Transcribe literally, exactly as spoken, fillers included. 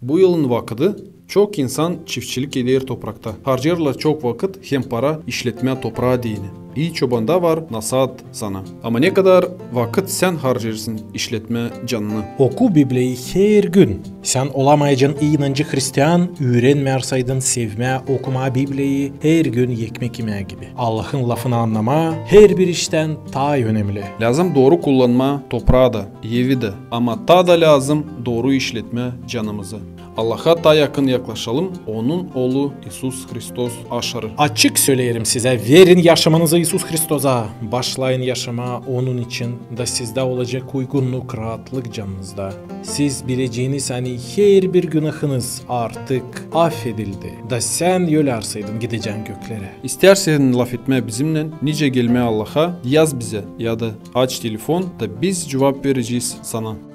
Bu yılın vakıdı çok insan çiftçilik eder toprakta. Harcêêrlar çok vakıt hem para işletmää topraa deyni. İi çobanda var nasaat sana. Ama ne kadar vakıt sän harcêêrsın işletmää canını? Oku Bibliyi her gün. Sän olamayacan inancı hristian, üürenmärsäydin sevmää okumaa Bibliyi her gün ekmek imää gibi. Allahın lafını annamaa her bir iştän taa önemli. Lääzım dooru kullanmaa topraa da, evi dä, ama taa da lääzım dooru işletmää canımızı. Allaha taa yakın yaklaşalım Onun Oolu İisus Hristos aşarı. Açık söleerim sizä, verin yaşamanızı İisus Hristosa, başlayın yaşamaa Onun için, da sizdä olacek uygunnuk, raatlık canınızda. Siz bileceniz, ani her bir günahınız artık afedildi, da sän ölärsäydin, gidecän göklerä. İstärsin lafetmää bizimnän, nicä gelmää Allaha, yaz bizä ya da aç telefon, da biz cuvap verecez sana.